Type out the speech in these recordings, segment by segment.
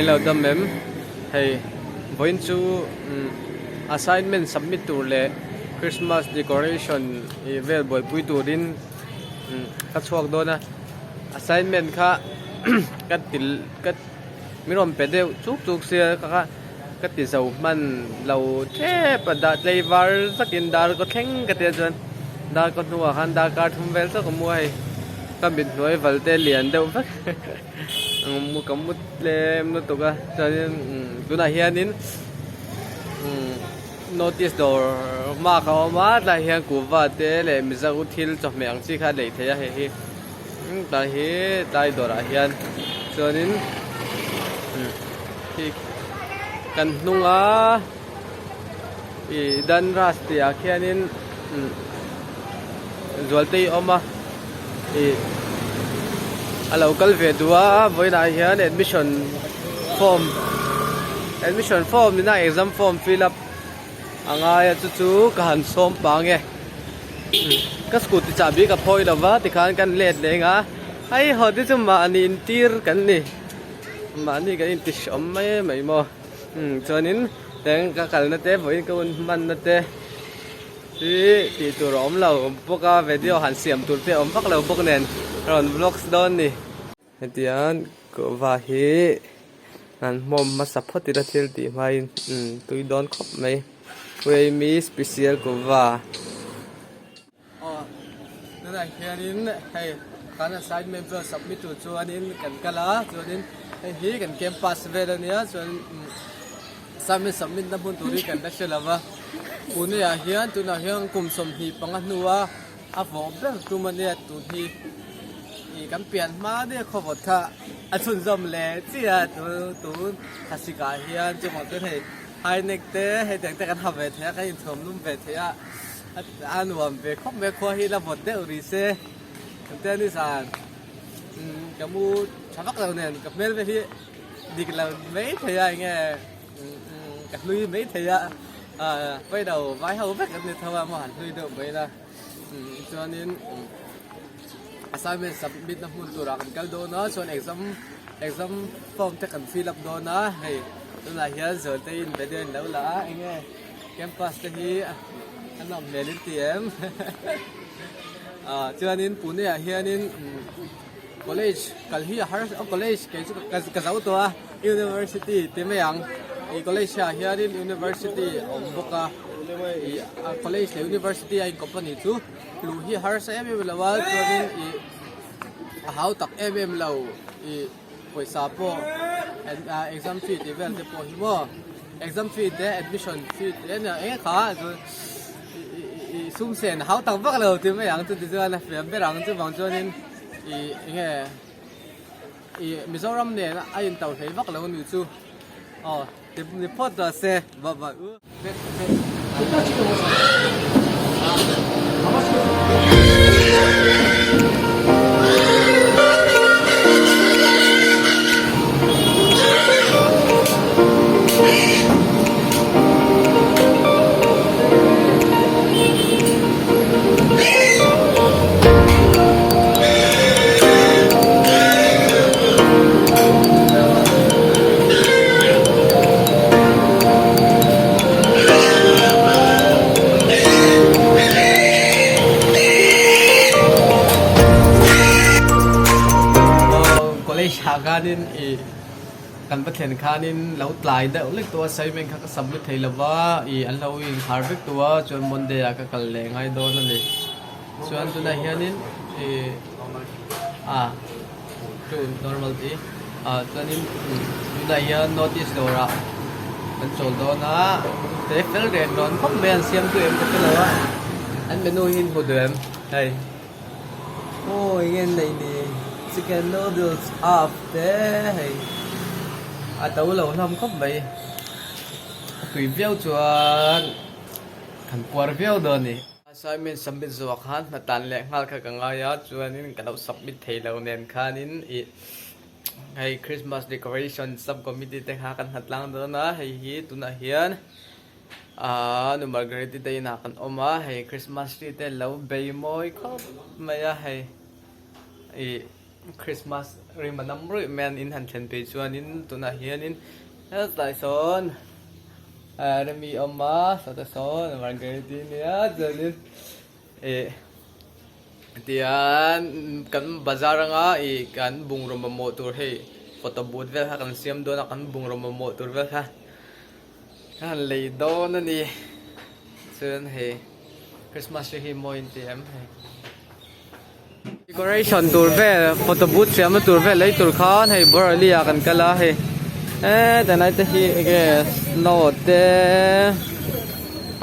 In lo dam em? Hei vawiin chu assignment submit tur leh Christmas decoration ih vel buaipui turin ka chhuak dawn a assignment kha ka ti ka min rawn pe deuh chuk chuk sia ka kha ka ti zo hman lo tep a dah tlei var zakin dar kaw thleng ka tia chuan dar kaw hnuah khan darkar thum vel chauh ka mu a hei ka mit hnuai val te lian deuh vek ka mu tlem lutuk a chuanin tunah hianin notice dawr hma kha a awm a tlaiah hian kuhva te leh mizo thil chawhmeh ang chi kha a lei theih a hei hi. Tlai hi tlai dawrah hian chuanin khi kan hnunga ih Dhanraj tih ah khianin Zualtei a awm a ih a lo kal ve duh a vawiinah hian admission form admission form nena exam form fill up a ngai a chu chu ka han sawm pang e ka scooty chahbi ka phawi lo va tikhan kan let leng a hei haw te chu mahni intir kan ni mahni kan inti hreawm mai mai maw umm chuanin teng ka kalna te vawiin ka hun hmanna te hi tih tur a awm lo bawk a video han siam tur te a awm vak lo bawk nen rawn vlogs dawn ni. Hetiang kuhva hi an hmawm hmasa phawt ila thil tih hmain umm tui dawn khawp mai Puaimi special kuhva. Aw tunah hianin hei kan assignment chuan submit tur chuanin kan kal a chuanin hei hi kan campus vel ania chuan assignment submit na hmun tur hi kan la hre lo va Pune ah hian tunah hian kum 25 hnua A vawh ber tum a nia tun hi ih kan pian hma daih a khawvawt kha a chhunzawm leh chiah a tun tun thlasik ah hian chuvang chuan hei high neck te hei tiang te kan ha ve thei a kan inthuam lum ve thei a a nuam ve khawp mai a khua hi la vawt deuh rih se kan tia ni zan umm ka mu tha vak lo nen ka hmel vel hi dik lo mai thei a enge umm ka hlui mai thei a ah pawi lo vai ho vek an ni tho a maw han hlui deuh mai la. Chuanin assignment submit na hmun turah kan kal dawn a chuan exam exam form te kan fill up dawn a hei tunah hian Zualtei in video in lo la a enge campus te hi a nawm hmel in ti em ah chuanin Pune ah hianin college kal hi a har college kei chu ka zo tawh a university ti mai ang ih college ah hianin university a awm bawk a ih a college leh university a inkawp a nih chu luh hi a harsa em em lo a chuanin ih a hau tak em em lo ih pawisa pawh exam fee tih vel te pawh hi maw exam fee te admission fee te eng eng kha chuan ih sum sen hau tak vak lo ti mai ang chu tichuan a fiam ber ang chuvang chuanin ih eng nge ih Mizoram nen a in to hlei vak lo a nih chu aw ti ni phawt rawh se bye bye u. College ah khanin ih kan va thlen khanin lo tlai deuh lek tawh a assignment kha ka submit thei lo va ih an lo inkhar vek tawh a chuan Monday ah ka kal leh ngai dawn a ni chuan tunah hianin ih ah chu normal tih ah chuanin tunah hian notice dawrah kan chawl dawn a te fel reng rawn khawp mai an siam duh em ka hrelo a an menu hi an hmu duh em hei. Aw enge an neih ni chicken noodles half te hei a to lo hlawm khawp mai a tui viau chuan kan puar viau dawn a ni. Assignment submit zawh khan hna tan leh nghal kha ka ngai a chuanin ka lo submit thei lo nen khanin ih hei Christmas decoration sub committee te kha kan hna tlang dawn a hei hi tunah hian. Aaa nu Margaret-i te inah kan awm a hei Christmas tree te lo bei mawi khawp mai a hei ih. Christmas rim a nam ruih mai a in han thlen phei chuanin tunah hianin hetlai sawn Remi a awm a sawtah sawn Margareti a nia chuanin ih tihian kan bazar anga ih kan bungraw mamawh tur hei photo booth vel kha kan siam dawn a kan bungraw mamawh tur vel kha ka han lei dawn a ni chuan hei Christmas tree hi mawi inti em hei. Decoration tur vel photo booth siamna tur vel lei tur khan hei Borali ah kan kal a hei heta lai te hi enge snow te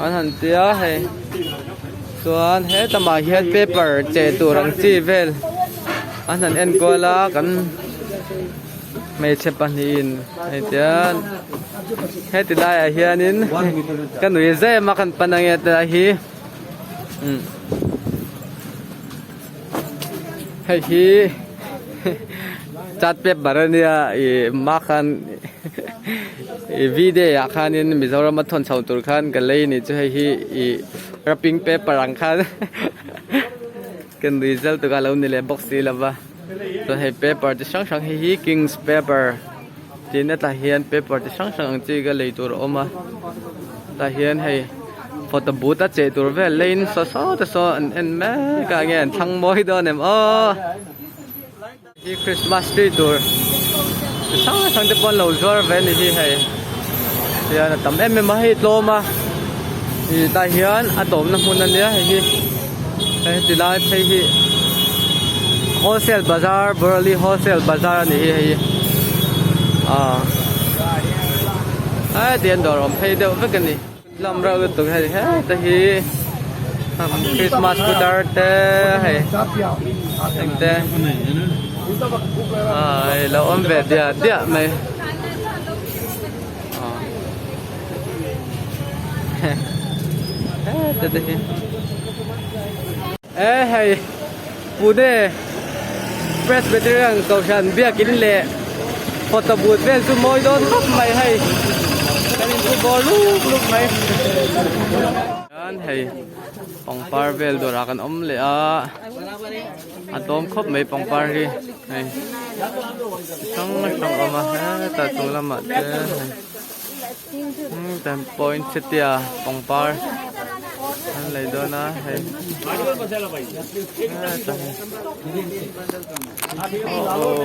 an han tia hei chuan heta mah hian paper cheh tur ang chi vel an han enkual a kan hmeichhe pahnihin hei tian heti laiah hianin ka nui zem a kan pan ange tilai hi. Umm hei hi chart paper a nia ih hma khan ih v day ah khanin Mizoram a thawn chho tur khan ka lei a nih chu hei hi ih wrapping paper ang khan ka nui zel tuk a lo ni leh bawk si lo va chuan hei paper chi hrang hrang hei hi kings paper tin hetah hian paper chi hrang hrang ang chi ka lei tur a awm a tah hian hei photo booth a chei tur vel leiin saw saw te saw an en mek a enge an thlang mawi dawn em aw hi christmas tree tur chi hrang hrang te pawh an lo zuar ve a ni hi hei tihian a tam em em a hei tlawm a ih tah hian a tawpna hmun a nia hei hi hei heti lai phei hi wholesale bazar Borali wholesale bazar a ni hi hei hi ah heti an dawr awm phei deuh vek a ni lam reuh lutuk hei heta hi Christmas putar te hei eng te ah hei lo awm ve diah diah mai. E hei Pune Presbyterian Kohhran biakin leh photo booth vel chu mawi dawn khawp mai hei kan in football lup lup mai chuan hei pangpar vel dawrah kan awm leh a a tlawm khawp mai pangpar hi hei chi hrang hrang a awm a hetah chung lamah te hei umm point setia pangpar an lei dawn a hei hetah hi aww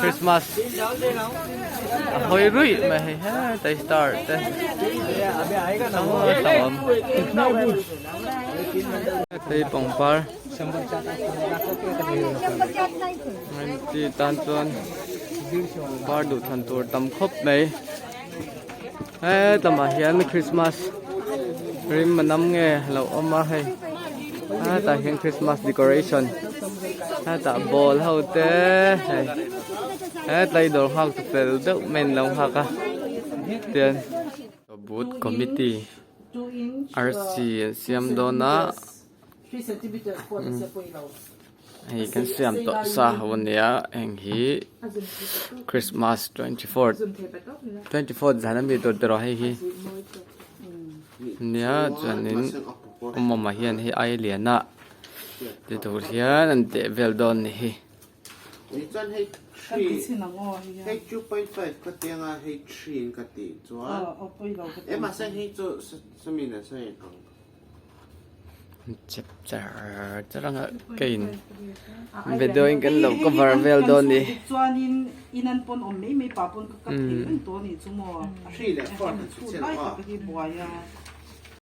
Christmas a hawi ruih mai hei hetai star te hei pangpar chi tan chuan par duh thlan tur tam khawp mai hetlama hian christmas rim a nam nge a lo awm a hei hetah hian christmas decoration hetah ball ho te hei hetlai dawr nghak chu fel deuh mai an lo nghak a tian booth committee arsi an siam dawn a hei kan siam tawh sa ho ania heng hi christmas 24 24 zan ami tur te rawh hei hi nia chuanin awm awm ah hian hei ai lian a ti tur hian an teh vel dawn ni hi. Chep char char anga ka in video in kan lo cover vel dawn ni.